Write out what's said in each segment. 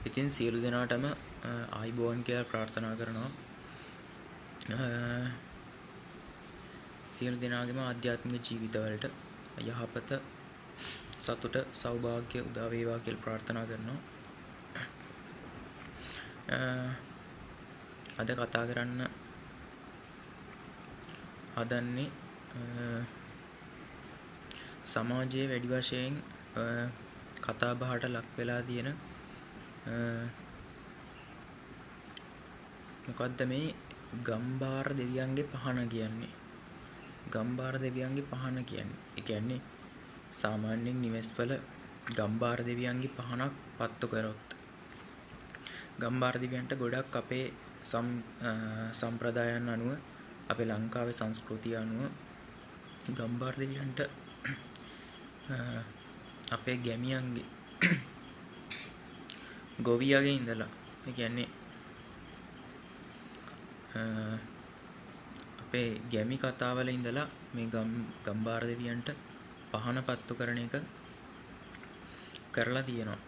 ඉතින් සියලු දෙනාටම ආයිබෝවන් කියලා ප්‍රාර්ථනා කරනවා. සියලු දෙනාගේම ආධ්‍යාත්මික ජීවිතවලට යහපත, සතුට, සෞභාග්‍ය උදා වේවා කියලා ප්‍රාර්ථනා කරනවා. අද කතා කරන්න හදන්නේ සමාජයේ වැඩි වශයෙන් කතා බහට ලක් වෙලා තියෙන මොකද්ද මේ ගම්බාර දෙවියන්ගේ පහන කියන්නේ. ගම්බාර දෙවියන්ගේ පහන කියන්නේ. ඒ කියන්නේ සාමාන්‍යයෙන් නිවෙස්වල ගම්බාර දෙවියන්ගේ පහනක් පත්තු කරොත් ගම්බාර දෙවියන්ට ගොඩක් අපේ සම්ප්‍රදායන් අනුව, අපේ ලංකාවේ සංස්කෘතිය අනුව ගම්බාර දෙවියන්ට අපේ ගැමියන්ගේ ගොවියගේ ඉඳලා, ඒ කියන්නේ අපේ ගැමි කතාවල ඉඳලා මේ ගම්බාර දෙවියන්ට පහන පත්තු කරන එක කරලා තියෙනවා.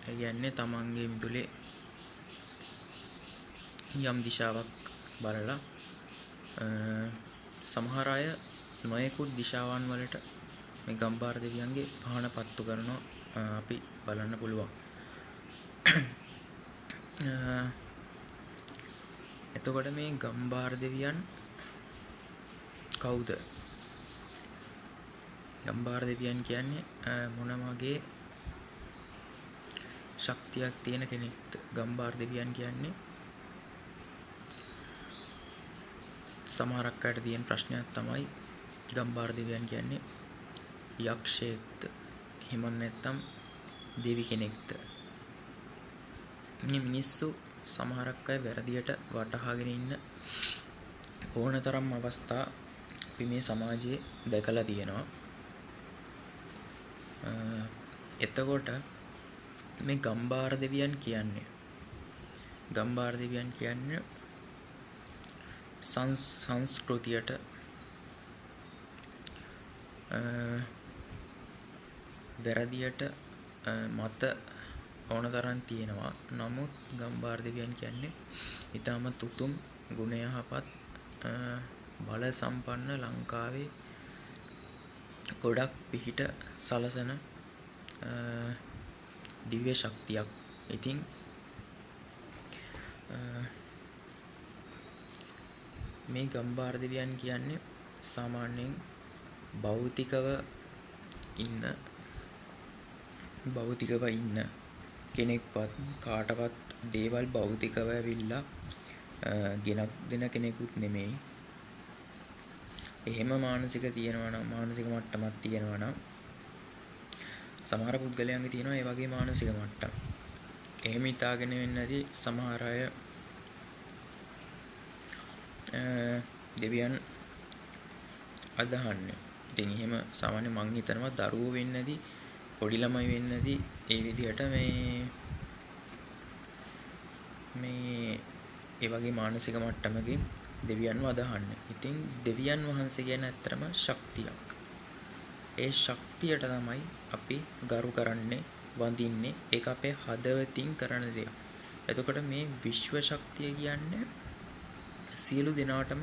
ඒ කියන්නේ තමන්ගේ මිදුලේ යම් දිශාවක් බලලා සමහර අය නොයෙකුත් දිශාවන් වලට මේ ගම්බාර දෙවියන්ගේ පහන පත්තු කරනවා අපි බලන්න පුළුවන්. එතකොට මේ ගම්බාර දෙවියන් කවුද? ගම්බාර දෙවියන් කියන්නේ මොන වගේ ශක්තියක් තියෙන කෙනෙක්ද? ගම්බාර දෙවියන් කියන්නේ සමහරක් අයට තියෙන ප්‍රශ්නයක් තමයි ගම්බාර දෙවියන් කියන්නේ යක්ෂයෙක්ද, එහෙම නැත්නම් දෙවි කෙනෙක්ද? මේ මිනිස්සු සමහරක් අය වැරදියට වටහාගෙන ඉන්න ඕනතරම් අවස්ථා අපි මේ සමාජයේ දැකලා තියෙනවා. එතකොට මේ ගම්බාර දෙවියන් කියන්නේ, ගම්බාර දෙවියන් කියන්නේ සංස්කෘතියට වැරදියට මත ඕන තරම් තියෙනවා. නමුත් ගම්බාර දෙවියන් කියන්නේ ඉතාමත් උතුම් ගුණ යහපත් බල සම්පන්න ලංකාවේ ගොඩක් පිහිට සලසන දිව්‍ය ශක්තියක්. ඉතින් මේ ගම්බාර දෙවියන් කියන්නේ සාමාන්‍යයෙන් භෞතිකව ඉන්න කෙනෙක්වත් කාටවත් දේවල් භෞතිකව ඇවිල්ලා ගෙනත් දෙන කෙනෙකුත් නෙමෙයි. එහෙම මානසික තියෙනවා නම්, මානසික මට්ටමක් තියෙනවා නම් සමහර පුද්ගලයන්ගේ තියෙනවා ඒ වගේ මානසික මට්ටම්. එහෙම හිතාගෙන වෙන්නේ නැති සමහර අය දෙවියන් අදහන්නේ. ඉතින් එහෙම සාමාන්‍ය මං හිතනවා දරුවෝ වෙන්නේ නැති, පොඩි ළමයි වෙන්නේ නැති ඒ විදිහට මේ මේ ඒ වගේ මානසික මට්ටමකින් දෙවියන්ව අදහන්නේ. ඉතින් දෙවියන් වහන්සේ කියන්නේ ඇත්තටම ශක්තියක්. ඒ ශක්තියට තමයි අපි ගරු කරන්නේ, වඳින්නේ. ඒක අපේ හදවතින් කරන දෙයක්. එතකොට මේ විශ්ව ශක්තිය කියන්නේ සියලු දෙනාටම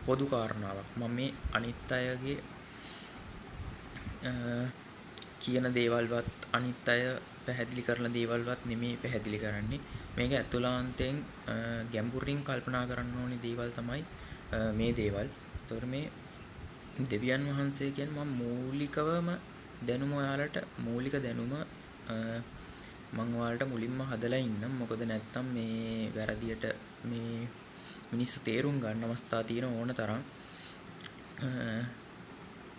පොදු කාරණාවක්. මම මේ අනිත් අයගේ කියන දේවල්වත් අනිත් අය පැහැදිලි කරන දේවල්වත් නෙමෙයි පැහැදිලි කරන්නේ. මේක ඇතුළාන්තයෙන් ගැඹුරින් කල්පනා කරන්න ඕනේ දේවල් තමයි මේ දේවල්. ඒතකොට මේ දෙවියන් වහන්සේ කියන්නේ මම මූලිකවම දැනුම ඔයාලට, මූලික දැනුම මම ඔයාලට මුලින්ම හදලා ඉන්නම්. මොකද නැත්තම් මේ වැරදියට මේ මිනිස්සු තේරුම් ගන්න අවස්ථා තියෙන ඕන තරම්.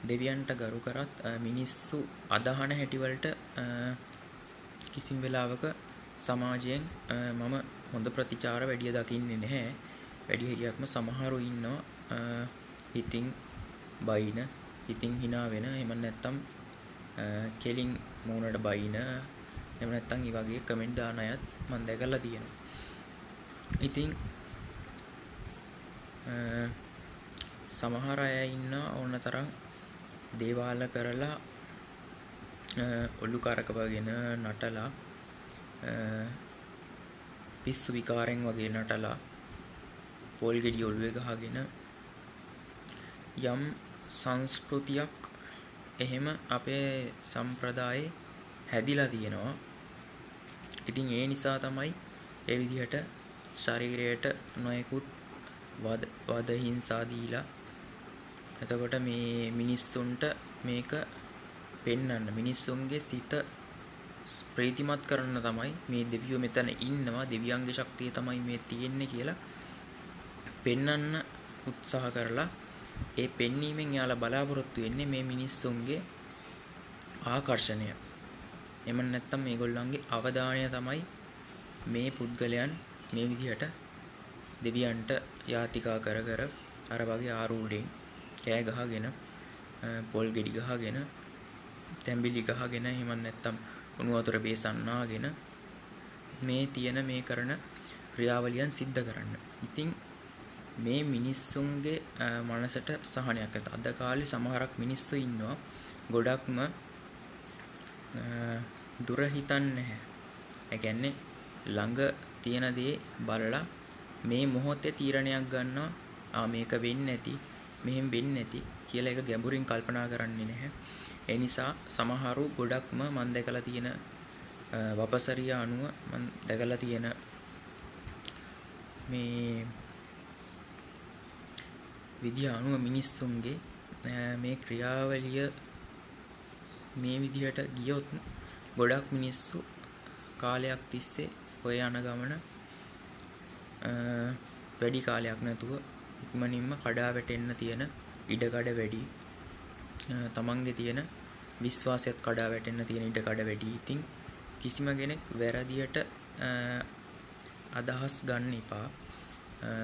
දෙවියන්ට ගරු කරත් මිනිස්සු අදහන හැටි වලට කිසිම වෙලාවක සමාජයෙන් මම හොඳ ප්‍රතිචාර වැඩි දකින්නේ නැහැ. වැඩි හරියක්ම සමහරු ඉන්නවා හිතින් බයින, හිතින් hina වෙන, එහෙම නැත්තම් කෙලින් මූණට බයින, එහෙම නැත්තම් ඒ වගේ කමෙන්ට් දාන අයත් මම දැකලා තියෙනවා. ඉතින් සමහර අය ඉන්නවා ඕන තරම් දේවාල කරලා ඔලු කරකවගෙන නටලා පිස්සු විකාරෙන් වගේ නටලා පොල් ගෙඩි ඔළුවේ ගහගෙන යම් සංස්කෘතියක් එහෙම අපේ සම්ප්‍රදායේ හැදිලා තියෙනවා. ඉතින් ඒ නිසා තමයි ඒ විදිහට ශරීරයට නොයෙකුත් වද හිංසා දීලා එතකොට මේ මිනිස්සුන්ට මේක පෙන්වන්න, මිනිස්සුන්ගේ සිත ප්‍රීතිමත් කරන්න තමයි මේ දෙවියෝ මෙතන ඉන්නවා, දෙවියන්ගේ ශක්තිය තමයි මේ තියෙන්නේ කියලා පෙන්වන්න උත්සාහ කරලා ඒ පෙන්වීමෙන් යාලා බලාපොරොත්තු වෙන්නේ මේ මිනිස්සුන්ගේ ආකර්ෂණය. එහෙම නැත්නම් මේගොල්ලන්ගේ අවධානය තමයි මේ පුද්ගලයන් මේ විදිහට දෙවියන්ට යාතිකා කර කර අර වගේ ආරූඪයෙන් කෑ ගහගෙන පොල් ගෙඩි ගහගෙන තැඹිලි ගහගෙන එහෙම නැත්නම් උණු වතුර බේසන් නාගෙන මේ තියෙන මේ කරන ක්‍රියාවලියන් සිද්ධ කරන්න. ඉතින් මේ මිනිස්සුන්ගේ මනසට සහනයක් ඇත. අද කාලේ සමහරක් මිනිස්සු ඉන්නවා ගොඩක්ම දුර හිතන්නේ නැහැ. ඒ කියන්නේ ළඟ තියෙන දේ බලලා මේ මොහොතේ තීරණයක් ගන්නවා. ආ මේක වෙන්නේ නැති, මෙහෙම වෙන්නේ නැති කියලා ඒක ගැඹුරින් කල්පනා කරන්නේ නැහැ. ඒ නිසා සමහරු ගොඩක්ම මම දැකලා තියෙන වපසරිය අනුව මම දැකලා තියෙන මේ විදිය අනුව මිනිස්සුන්ගේ මේ ක්‍රියාවලිය මේ විදිහට ගියොත් ගොඩක් මිනිස්සු කාලයක් තිස්සේ ඔය යන ගමන වැඩි කාලයක් නැතුව ඉක්මනින්ම කඩා වැටෙන්න තියෙන ඉඩකඩ වැඩි. තමන්ගේ තියෙන විශ්වාසයත් කඩා වැටෙන්න තියෙන ඉඩකඩ වැඩි. ඉතින් කිසිම කෙනෙක් වැරදියට අදහස් ගන්න එපා.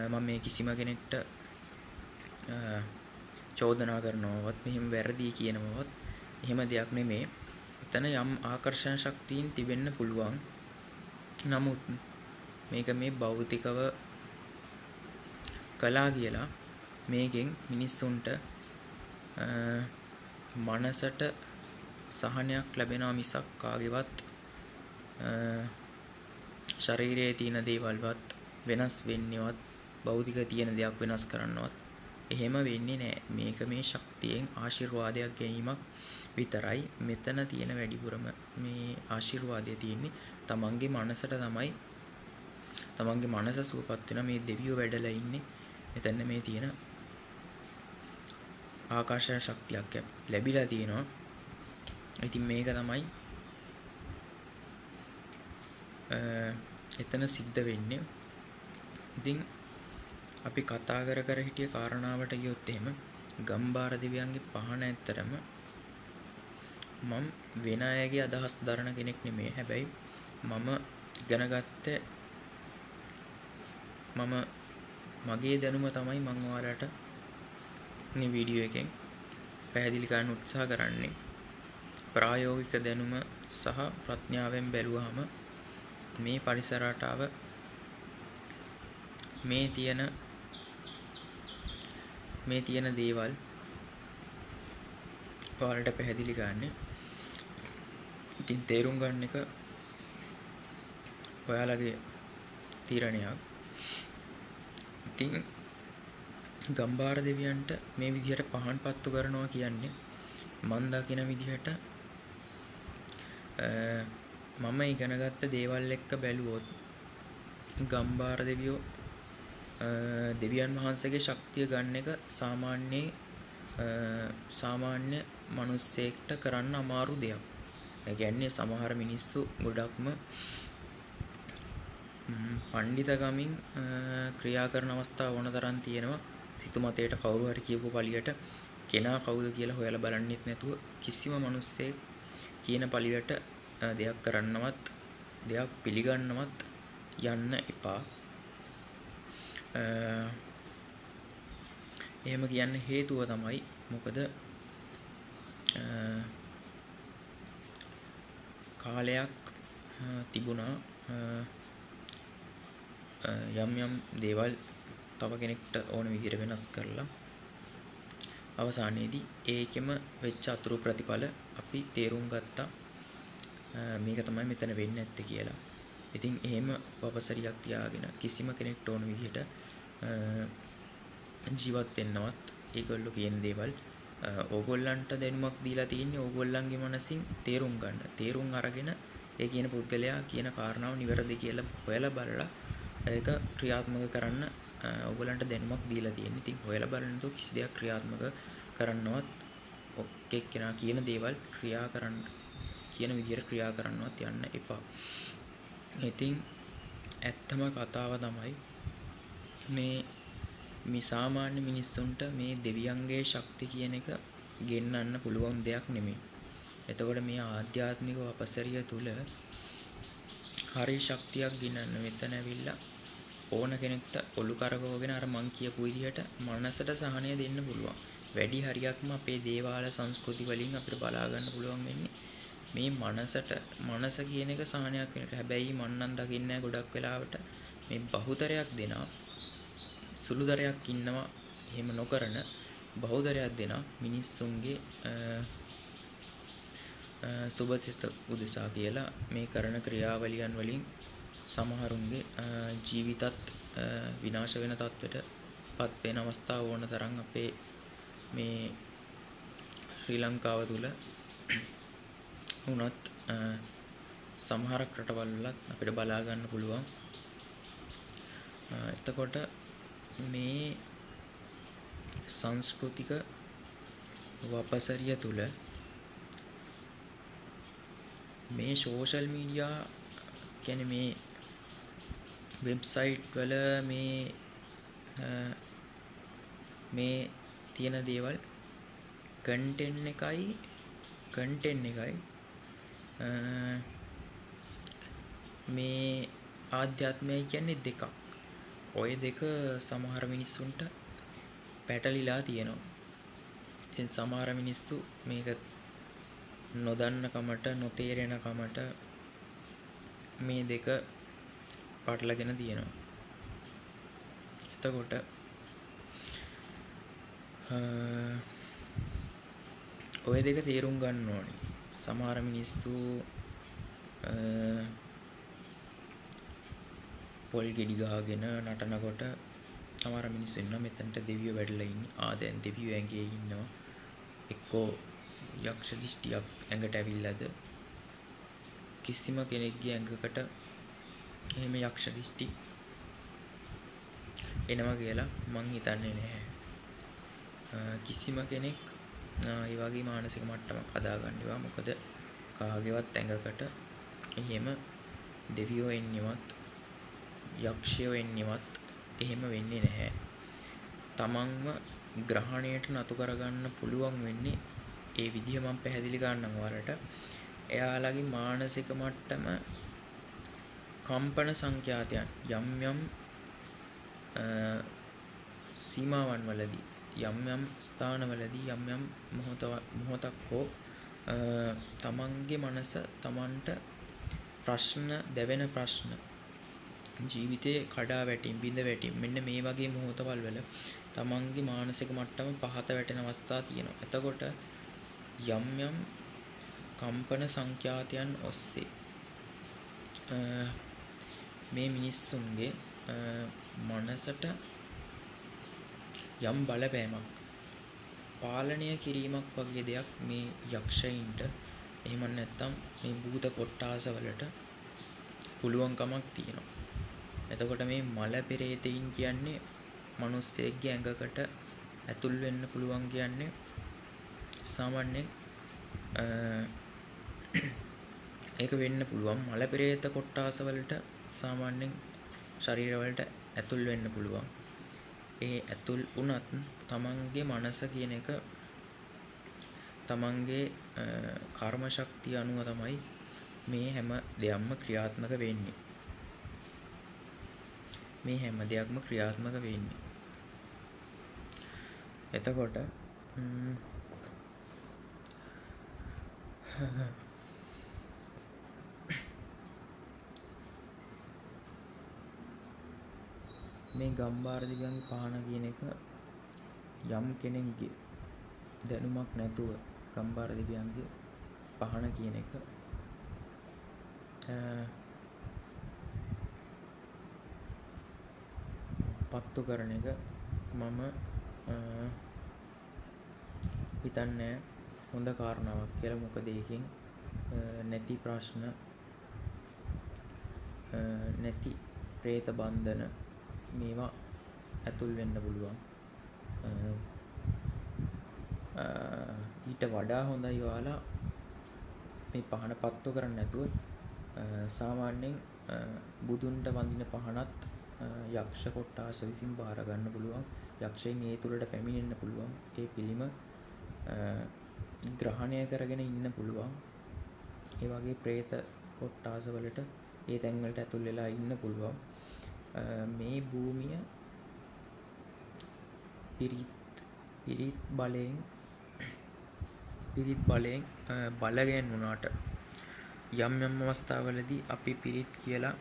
මම මේ කිසිම කෙනෙක්ට චෝදනා කරනවවත් මෙහෙම වැරදි කියනවවත් එහෙම දෙයක් නෙමේ. එතන යම් ආකර්ෂණ ශක්තියින් තිබෙන්න පුළුවන්. නමුත් මේක මේ භෞතිකව කළා කියලා මේකෙන් මිනිස්සුන්ට මනසට සහනයක් ලැබෙනවා මිසක් කාගේවත් ශරීරයේ තියෙන දේවල්වත් වෙනස් වෙන්නේවත් භෞතික තියෙන දෙයක් වෙනස් කරන්නවත් එහෙම වෙන්නේ නෑ. මේක මේ ශක්තියෙන් ආශිර්වාදයක් ගැනීමක් විතරයි. මෙතන තියෙන වැඩිපුරම මේ ආශිර්වාදය තියෙන්නේ තමන්ගේ මනසට තමයි. තමන්ගේ මනස සුවපත් වෙන මේ දෙවියෝ වැඩලා ඉන්නේ. මෙතන මේ තියෙන ආකර්ෂණ ශක්තියක් ලැබිලා තියෙනවා. ඉතින් මේක තමයි එතන සිද්ධ වෙන්නේ. ඉතින් අපි කතා කර කර හිටිය කාරණාවට ගියොත් එහෙම ගම්බාර දෙවියන්ගේ පහන ඇත්තටම මම වෙන අයගේ අදහස් දරන කෙනෙක් නෙමෙයි. හැබැයි මම ඉගෙන ගත්තේ මම මගේ දැනුම තමයි මම ඔයාලට මේ වීඩියෝ එකෙන් පැහැදිලි කරන්න උත්සාහ කරන්නේ. ප්‍රායෝගික දැනුම සහ ප්‍රඥාවෙන් බැලුවහම මේ පරිසර රටාව මේ තියෙන දේවල් ඔයාලට පැහැදිලි කරන්නේ. ඉතින් තේරුම් ගන්න එක ඔයාලගේ තීරණයක්. ඉතින් ගම්බාර දෙවියන්ට මේ විදිහට පහන් පත්තු කරනවා කියන්නේ මන් දකින විදිහට මම ඉගෙනගත්ත දේවල් එක්ක බැලුවොත් ගම්බාර දෙවියෝ දෙවියන් වහන්සේගේ ශක්තිය ගන්න එක සාමාන්‍ය මිනිස්සෙක්ට කරන්න අමාරු දෙයක්. ඒ කියන්නේ සමහර මිනිස්සු ගොඩක්ම පණ්ඩිතකමින් ක්‍රියා කරන අවස්ථා ඕන තරම් තියෙනවා. සිතුමතේට කවුරු හරි කියපු පළියට කෙනා කවුද කියලා හොයලා බලන්නෙත් නැතුව කිසිම මිනිස්සෙක් කියන පළියට දෙයක් කරන්නවත් දෙයක් පිළිගන්නවත් යන්න එපා. එහෙම කියන්න හේතුව තමයි මොකද කාලයක් තිබුණා යම් යම් දේවල් තව කෙනෙක්ට ඕන විදිහට වෙනස් කරලා අවසානයේදී ඒකෙම වෙච්ච අතුරු ප්‍රතිඵල අපි තේරුම් ගත්තා. මේක තමයි මෙතන වෙන්නේ නැත්තේ කියලා. ඉතින් එහෙම වපසරියක් තියාගෙන කිසිම කෙනෙක්ට ඕන විදිහට ජීවත් වෙන්නවත් ඒගොල්ලෝ කියන දේවල් ඕගොල්ලන්ට දැනුමක් දීලා තියෙන්නේ ඕගොල්ලන්ගේ මනසින් තේරුම් ගන්න. තේරුම් අරගෙන ඒ කියන පුද්ගලයා කියන කාරණාව නිවැරදි කියලා හොයලා බලලා ඒක ක්‍රියාත්මක කරන්න ඕගොල්ලන්ට දැනුමක් දීලා තියෙන්නේ. ඉතින් හොයලා බලන තු කිසි දෙයක් ක්‍රියාත්මක කරන්නවත් එක්කෙනා කියන දේවල් ක්‍රියා කරන්න කියන විදිහට ක්‍රියා කරන්නවත් යන්න එපා. ඉතින් ඇත්තම කතාව තමයි මේ මේ සාමාන්‍ය මිනිස්සුන්ට මේ දෙවියන්ගේ ශක්තිය කියන එක ගෙන්නන්න පුළුවන් දෙයක් නෙමෙයි. එතකොට මේ ආධ්‍යාත්මික වපසරිය තුල හරි ශක්තියක් ගෙනන්න මෙතන ඇවිල්ලා ඕන කෙනෙක්ට ඔලු කරකවගෙන අර මං කියපු විදිහට මනසට සහනය දෙන්න පුළුවන්. වැඩි හරියක්ම අපේ දේවාල සංස්කෘති වලින් අපිට බලා ගන්න පුළුවන් වෙන්නේ මේ මනසට මනස කියන එක සහනයක් වෙනට. හැබැයි මං නම් දකින්නේ නැහැ ගොඩක් වෙලාවට මේ බහුතරයක් දෙනා, සුළුතරයක් ඉන්නවා එහෙම නොකරන බහුතරයක් දෙනා මිනිස්සුන්ගේ සුබසිත උදෙසා කියලා මේ කරන ක්‍රියාවලියන් වලින් සමහරුන්ගේ ජීවිතත් විනාශ වෙන තත්ත්වයට පත් වෙන අවස්ථා ඕන තරම් අපේ මේ ශ්‍රී ලංකාව තුල වුණත් සමහරක් රටවල් වලත් අපිට බලා ගන්න පුළුවන්. එතකොට මේ සංස්කෘතික වපසරිය තුල මේ සෝෂල් මීඩියා කියන්නේ මේ වෙබ්සයිට් වල මේ මේ තියෙන දේවල් කන්ටෙන්ට් එකයි මේ ආධ්‍යාත්මයයි කියන්නේ දෙකක්. ඔය දෙක සමහර මිනිස්සුන්ට පැටලිලා තියෙනවා. ඉතින් සමහර මිනිස්සු මේක නොදන්න කමට නොතේරෙන කමට මේ දෙක පටලගෙන තියෙනවා. එතකොට ඔය දෙක තේරුම් ගන්න ඕනේ. සමහර මිනිස්සු පොල් ගෙඩි ගහගෙන නටනකොට සමහර මිනිස්සු ඉන්නවා මෙතනට දෙවියෝ වැඩලා ඉන්නේ. ආ දැන් දෙවියෝ ඇඟේ ඉන්නවා. එක්කෝ යක්ෂ දිෂ්ටියක් ඇඟට ඇවිල්ලාද, කිසිම කෙනෙක්ගේ ඇඟකට එහෙම යක්ෂ දිෂ්ටි එනවා කියලා මං හිතන්නේ නැහැ. කිසිම කෙනෙක් ඒ වගේ මානසික මට්ටමක් හදාගන්න එපා. මොකද කාගේවත් ඇඟකට එහෙම දෙවියෝ එන්නේවත් යක්ෂයෝ එන්නේවත් එහෙම වෙන්නේ නැහැ. තමන්ව ග්‍රහණයට නතු කරගන්න පුළුවන් වෙන්නේ ඒ විදිහ මම පැහැදිලි කරන්නම් ඔයාලට. එයාලගේ මානසික මට්ටම කම්පන සංඛ්‍යාතයන් යම් යම් සීමාවන් වලදී යම් යම් ස්ථානවලදී යම් යම් මොහොතක් හෝ තමන්ගේ මනස තමන්ට ප්‍රශ්න දැවෙන ප්‍රශ්න ජීවිතයේ කඩා වැටීම් බිඳ වැටීම් මෙන්න මේ වගේ මොහොතවල් වල තමන්ගේ මානසික මට්ටම පහත වැටෙන අවස්ථා තියෙනවා. එතකොට යම් යම් කම්පන සංඛ්‍යාතයන් ඔස්සේ මේ මිනිස්සුන්ගේ මනසට යම් බලපෑමක් පාලනය කිරීමක් වගේ දෙයක් මේ යක්ෂයින්ට එහෙම නැත්නම් මේ භූත කොට්ටාස වලට පුළුවන්කමක් තියෙනවා. එතකොට මේ මල පෙරේතයින් කියන්නේ මිනිස්සෙක්ගේ ඇඟකට ඇතුල් වෙන්න පුළුවන් කියන්නේ සාමාන්‍යයෙන් ඒක වෙන්න පුළුවන්. මල පෙරේත කොට්ටාස වලට සාමාන්‍යයෙන් ශරීර වලට ඇතුල් වෙන්න පුළුවන්. ඒ ඇතුල් වුණත් තමන්ගේ මනස කියන එක තමන්ගේ කර්ම ශක්තිය අනුව තමයි මේ හැම දෙයක්ම ක්‍රියාත්මක වෙන්නේ. මේ හැම දෙයක්ම ක්‍රියාත්මක වෙන්නේ. එතකොට මේ ගම්බාර දිව්‍යංගේ පහන කියන එක යම් කෙනෙක්ගේ දැනුමක් නැතුව ගම්බාර දිව්‍යංගේ පහන කියන එක පත්තු කරන එක මම හිතන්නේ හොඳ කාරණාවක් කියලා. මොකද ඒකෙන් නැති ප්‍රශ්න, නැති ප්‍රේත බන්ධන මේවා ඇතුල් වෙන්න පුළුවන්. ඊට වඩා හොඳයි ඔයාලා මේ පහන පත්තු කරන්නේ නැතුව සාමාන්‍යයෙන් බුදුන්ට වඳින පහනත් යක්ෂ කොට්ටාස විසින් බාර ගන්න පුළුවන්. යක්ෂයන් ඒ තුලට පැමිණෙන්න පුළුවන්. ඒ පිළිම ග්‍රහණය කරගෙන ඉන්න පුළුවන්. ඒ වගේ ප්‍රේත කොට්ටාස වලට ඒ තැන් වලට ඇතුල් වෙලා ඉන්න පුළුවන්. මේ භූමිය පිරිත් බලයෙන් බලගැන් වුණාට යම් යම් අවස්ථාවලදී අපි පිරිත් කියලා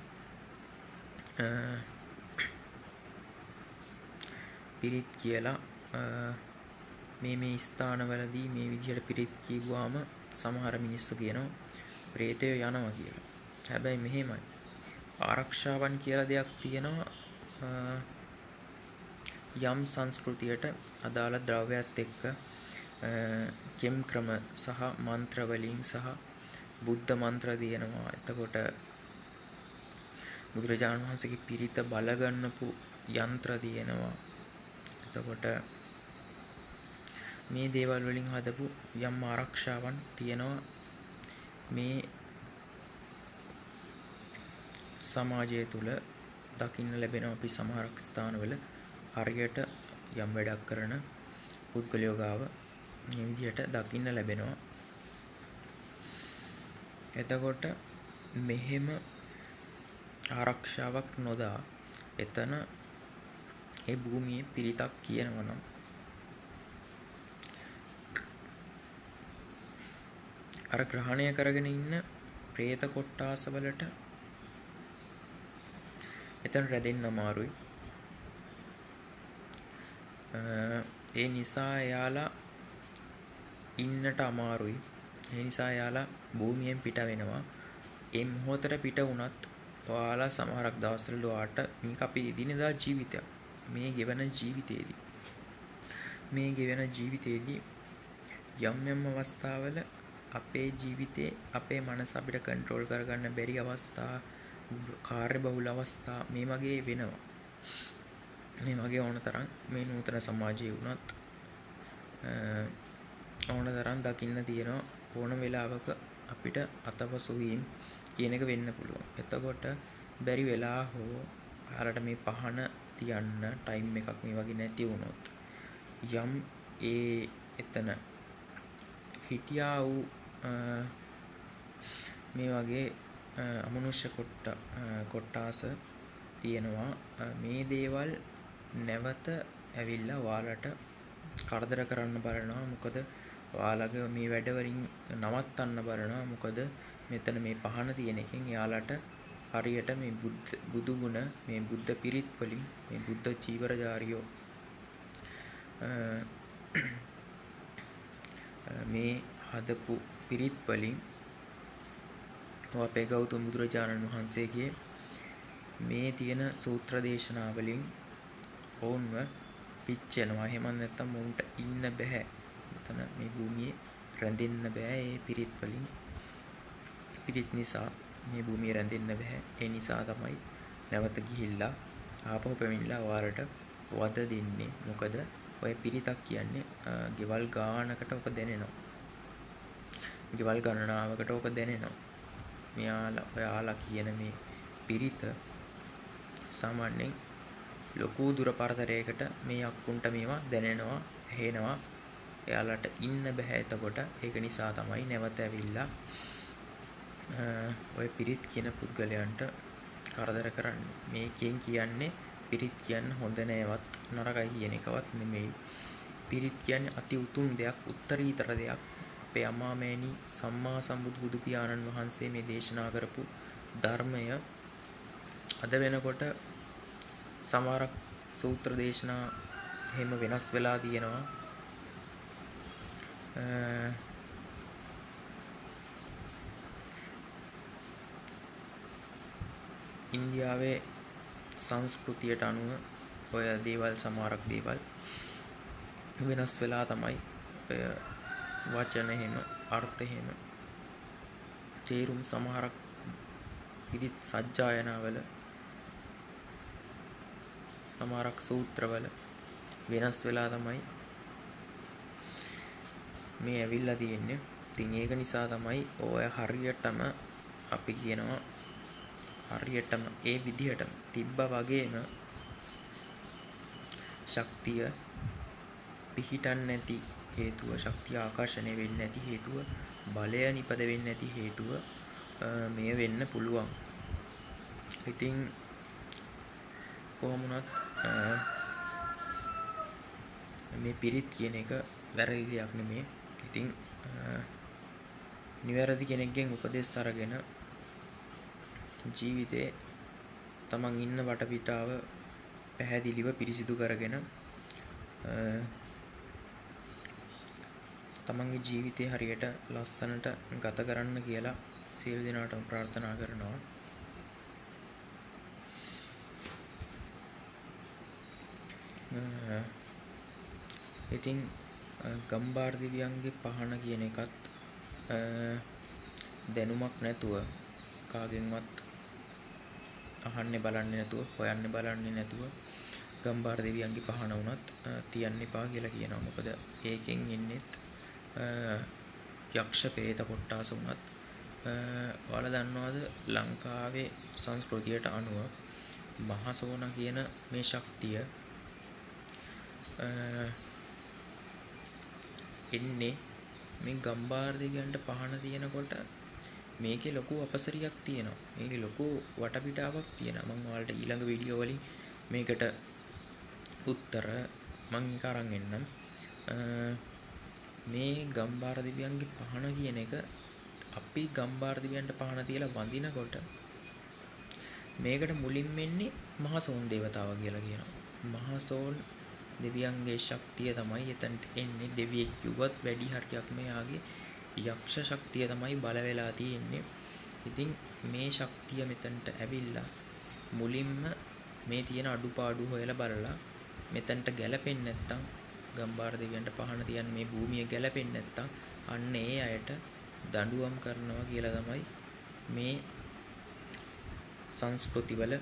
මේ මේ ස්ථානවලදී මේ විදිහට පිරිත් කිව්වාම සමහර මිනිස්සු කියනවා ප්‍රේතයෝ යනවා කියලා. හැබැයි මෙහෙමයි, ආරක්ෂාවන් කියලා දෙයක් තියෙනවා. යම් සංස්කෘතියට අදාළ ද්‍රව්‍යයත් එක්ක කෙම් ක්‍රම සහ මන්ත්‍ර වලින් සහ බුද්ධ මන්ත්‍ර තියෙනවා. එතකොට බුදුරජාණන් වහන්සේගේ පිරිත බලගන්නපු යන්ත්‍ර තියෙනවා. එතකොට මේ දේවල් වලින් හදපු යම් ආරක්ෂාවන් තියෙනවා මේ සමාජය තුළ දකින්න ලැබෙනවා. අපි සමහරක් ස්ථානවල හරියට යම් වැඩක් කරන පුද්ගලයෝ ගාව මේ විදිහට දකින්න ලැබෙනවා. එතකොට මෙහෙම ආරක්ෂාවක් නොදා එතන ඒ භූමියේ පිරිතක් කියනවා නම් අර ග්‍රහණය කරගෙන ඉන්න ප්‍රේත කොට්ටාස වලට එතන රැඳෙන්න අමාරුයි. ඒ නිසා එයාලා ඉන්නට අමාරුයි. ඒ නිසා එයාලා භූමියෙන් පිට වෙනවා. ඒ මොහොතට පිට වුණත් ඔයාලා සමහරක් දවස්වල ඔයාට මේක අපේ එදිනෙදා ජීවිතයක්. මේ ගෙවන ජීවිතේදී යම් යම් අවස්ථාවල අපේ ජීවිතේ අපේ මනස අපිට කන්ට්‍රෝල් කරගන්න බැරි අවස්ථා, කාර්යබහුල අවස්ථා මේ වගේ වෙනවා. මේ වගේ ඕන තරම් මේ නූතන සමාජයේ වුණත් ඕන තරම් දකින්න තියෙනවා. ඕන වෙලාවක අපිට අතපසු වීම කියන එක වෙන්න පුළුවන්. එතකොට බැරි වෙලා හෝ ඔයාලට මේ පහන තියන්න ටයිම් එකක් මේ වගේ නැති වුණොත් යම් ඒ එතන හිටියා වූ මේ වගේ අමනුෂ්‍ය කොට්ටාස තියෙනවා. මේ දේවල් නැවත ඇවිල්ලා ඔයාලට කරදර කරන්න බලනවා. මොකද ඔයාලගේ මේ වැඩ වලින් නවත්තන්න බලනවා. මොකද මෙතන මේ පහන තියෙන එකෙන් එයාලට හරියට මේ බුදු ගුණ, මේ බුද්ධ පිරිත් වලින්, මේ බුද්ධ චීවරධාරියෝ මේ හදපු පිරිත් වලින් අපේ ගෞතම බුදුරජාණන් වහන්සේගේ මේ තියෙන සූත්‍ර දේශනා වලින් ඔවුන්ව පිච්චෙනවා. එහෙම නැත්නම් ඔවුන්ට ඉන්න බෑ. මෙතන මේ භූමියේ රැඳෙන්න බෑ. ඒ පිරිත් වලින්, පිරිත් නිසා මේ භූමියේ රැඳෙන්න බෑ. ඒ නිසා තමයි නැවත ගිහිල්ලා ආපහු පැමිණිලා ඔයාලට වද දෙන්නේ. මොකද ඔය පිරිතක් කියන්නේ ගෙවල් ගානකට ඔක දැනෙනවා. ගෙවල් ගණනාවකට ඔක දැනෙනවා. මෙයාලා ඔයාලා කියන මේ පිරිත සාමාන්‍යයෙන් ලොකු දුර පරතරයකට මේ අක්කුන්ට මේවා දැනෙනවා, ඇහෙනවා. එයාලට ඉන්න බෑ එතකොට. ඒක නිසා තමයි නැවත ඇවිල්ලා ඔය පිරිත් කියන පුද්ගලයන්ට කරදර කරන්නේ. මේකෙන් කියන්නේ පිරිත් කියන්න හොඳ නෑවත් නරකයි කියන එකවත් නෙමෙයි. පිරිත් කියන්නේ අති උතුම් දෙයක්, උත්තරීතර දෙයක්. අපේ අමාමෑණී සම්මා සම්බුදු බුදු පියාණන් වහන්සේ මේ දේශනා කරපු ධර්මය අද වෙනකොට සමහරක් සූත්‍ර දේශනා එහෙම වෙනස් වෙලා තියෙනවා. ඉන්දියාවේ සංස්කෘතියට අනුව ඔය දේවල් සමහරක් දේවල් වෙනස් වෙලා තමයි ඔය වචන එහෙම අර්ථ එහෙම තේරුම් සමහරක් පිරිත් සජ්ජායනාවල සමහරක් සූත්‍රවල වෙනස් වෙලා තමයි මේ ඇවිල්ලා තියෙන්නේ. ඉතින් ඒක නිසා තමයි ඔය හරියටම අපි කියනවා හරියටම ඒ විදිහටම තිබ්බා වගේම ශක්තිය පිහිටන්නේ නැති හේතුව, ශක්තිය ආකර්ෂණය වෙන්නේ නැති හේතුව, බලය නිපද වෙන්නේ නැති හේතුව මෙය වෙන්න පුළුවන්. ඉතින් කොහොම වුණත් මේ පිරිත් කියන එක වැරදි දෙයක් නෙමෙයි. ඉතින් නිවැරදි කෙනෙක්ගෙන් උපදෙස් අරගෙන ජීවිතේ තමන් ඉන්න වටපිටාව පැහැදිලිව පිරිසිදු කරගෙන තමන්ගේ ජීවිතේ හරියට ලස්සනට ගත කරන්න කියලා සියලු දෙනාටම ප්‍රාර්ථනා කරනවා. ඉතින් ගම්බාර දෙවියන්ගේ පහන කියන එකත් දැනුමක් නැතුව කාගෙන්වත් අහන්නේ බලන්නේ නැතුව හොයන්නේ බලන්නේ නැතුව ගම්බාර දෙවියන්ගේ පහන වුණත් තියන්න එපා කියලා කියනවා. මොකද ඒකෙන් එන්නේත් යක්ෂ ප්‍රේත කොට්ටාස වුණත් ඔයාලා දන්නවද ලංකාවේ සංස්කෘතියට අනුව මහසෝන කියන මේ ශක්තිය එන්නේ මේ ගම්බාර දෙවියන්ට පහන තියෙනකොට මේකේ ලොකු අපසරියක් තියෙනවා. මේකේ ලොකු වටපිටාවක් තියෙනවා. මම ඔයාලට ඊළඟ වීඩියෝ වලින් මේකට උත්තර මං ඒක අරන් එන්නම්. මේ ගම්බාර දෙවියන්ගේ පහන කියන එක අපි ගම්බාර දෙවියන්ට පහන තියලා වඳිනකොට මේකට මුලින්ම එන්නේ මහසෝන් දේවතාව කියලා කියනවා. මහසෝන් දෙවියන්ගේ ශක්තිය තමයි එතනට එන්නේ. දෙවියෙක් කිව්වත් වැඩි හරියක් මෙයාගේ යක්ෂ ශක්තිය තමයි බල වෙලා තියෙන්නේ. ඉතින් මේ ශක්තිය මෙතනට ඇවිල්ලා මුලින්ම මේ තියෙන අඩුපාඩු හොයලා බලලා මෙතනට ගැලපෙන්නේ නැත්තම් ගම්බාර දෙවියන්ට පහන තියන්න මේ භූමිය ගැලපෙන්නේ නැත්තම් අන්න ඒ අයට දඬුවම් කරනවා කියලා තමයි මේ සංස්කෘතිවල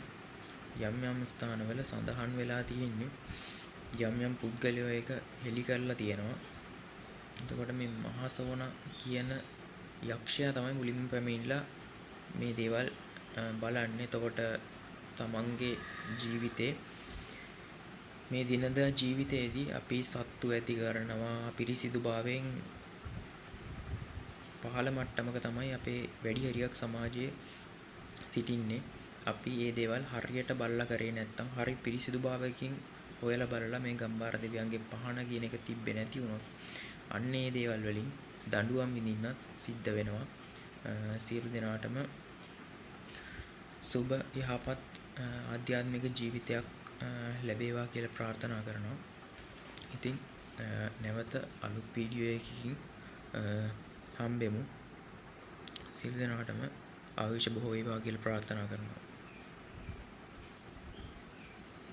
යම් යම් ස්ථානවල සඳහන් වෙලා තියෙන්නේ. යම් යම් පුද්ගලයෝ ඒක හෙලි කරලා තියෙනවා. එතකොට මේ මහසෝන කියන යක්ෂයා තමයි මුලින්ම පැමිණිලා මේ දේවල් බලන්නේ. එතකොට තමන්ගේ ජීවිතේ මේ දිනදා ජීවිතයේදී අපි සත්තු ඇති කරනවා, පිරිසිදුභාවයෙන් පහළ මට්ටමක තමයි අපේ වැඩි හරියක් සමාජයේ සිටින්නේ. අපි මේ දේවල් හරියට බලලා කරේ නැත්තම් හරි පිරිසිදුභාවයකින් හොයලා බලලා මේ ගම්බාර දෙවියන්ගේ පහන කියන එක තිබ්බේ නැති වුණොත් අන්න ඒ දේවල් වලින් දඬුවම් විඳින්නත් සිද්ධ වෙනවා. සියලු දෙනාටම සුබ යහපත් ආධ්‍යාත්මික ජීවිතයක් ලැබේවා කියලා ප්‍රාර්ථනා කරනවා. ඉතින් නැවත අලුත් වීඩියෝ එකකින් හම්බෙමු. සියලු දෙනාටම ආයුෂ බොහෝ වේවා කියලා ප්‍රාර්ථනා කරනවා.